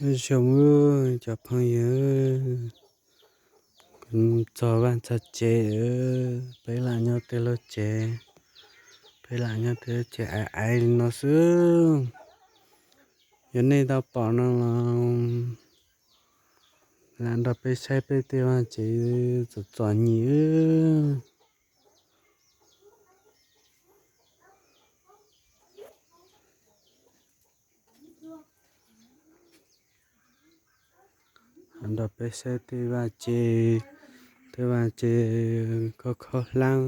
Nyob zoo cov phooj ywg, txog vaj txog tsev, peb lam nyob tej lub tsev, peb lam nyob tej lub tsev aiv aiv li no xwb. Yog nej tau pom no los lam nrog peb saib peb tej vaj tsev txom txom nyem. Nrog peb saib tej vaj tsev, tej vaj tsev khaub khaub hlab,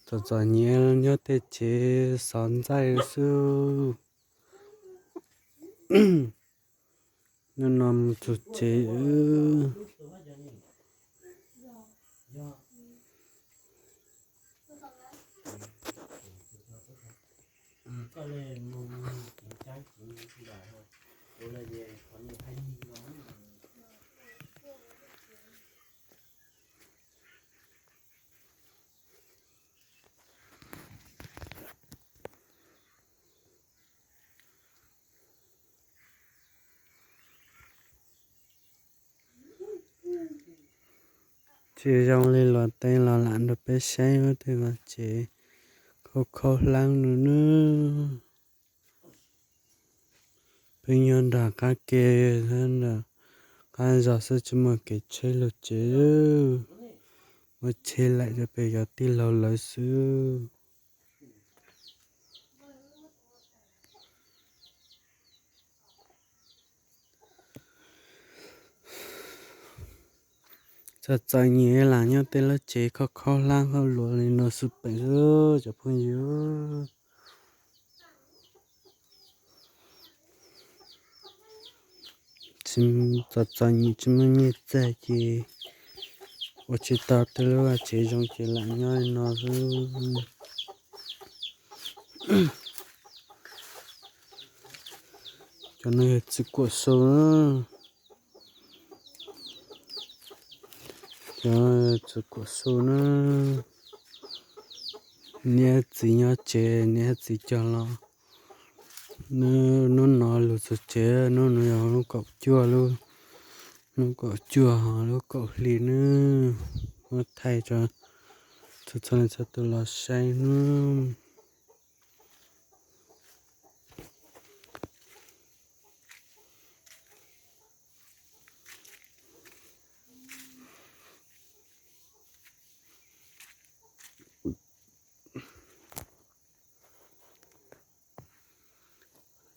txom txom nyem, nyob tej tsev xov ntxaij xwb. Hnub no mus txog tsev. Tsis zoo li luag tej los lam nrog peb saib tej vaj tsev khaub khaub hlab no nawb. Peb nyob nram qab ke, nram qab zos xwb tsis muaj kev tsheb luag tsev, muaj tsheb laim rau pem cov tij laug lawv xwb. Txom txom nyem lam nyob tej lub tsev khaub khaub hlab khaub luas li no xwb peem xwb cov phooj ywg. Txom txom nyem tsis muaj nyiaj txiag ces ua tsis tau tej lub vaj tsev zoo ces lam nyob li no xwb. Cov no yog txiv kuam su na. Cov txiv kuam su na. Niam txiv nyob tsev, niam txiv cog los. Hnub no lug txug tsev, hnub no yog lub kaum cuaj, lub kaum cuaj lub kaum hli nawb. Muab thaij rau txhua txhua leej txhua tus los saib nawb.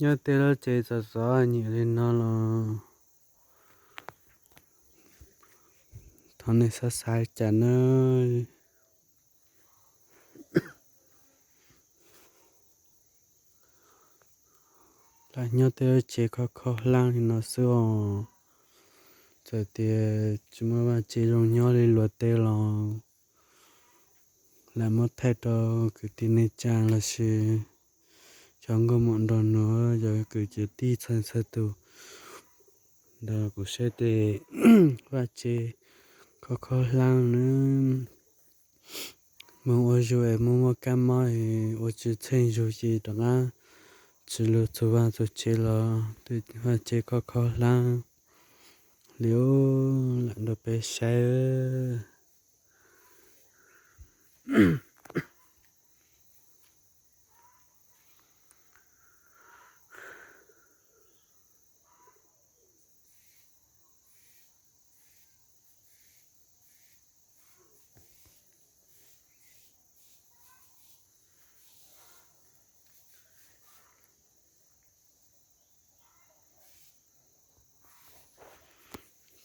Nyob tej lub tsev txom txom nyem li no los thov nej xav xav cas nawb. Lam nyob tej lub tsev khaub khaub hlab li no xwb os. Txawm tias tsis muaj vaj tsev zoo nyob li luag tej los lam muab thaij rau kwv tij neej tsa lossis cov nkauj muam nraug nus, cov kwv cov tij txhua txhua tus ntawd kuv saib tej vaj tsev khaub khaub hlab nawb. Moog ua zug es moog muaj kab mob es ua tsis txheej zug ces rov qab tsis lug txug vaj txug tsev los tej vaj tsev khaub khaub hlab li lam nrog peb saib.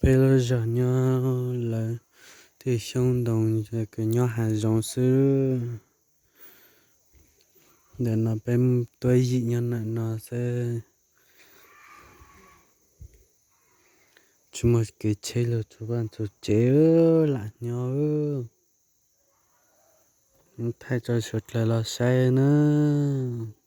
Peb lub zog nyob lawv tej xyoob ntoo kws nyob hav zoov xwb. Ntawm no peb tuaj yim nyob ntawm no xwb. Tsis muaj kev tsheb lug txug vaj txug tsev lam nyob. Thaij rau suav dlawg los saib nawb.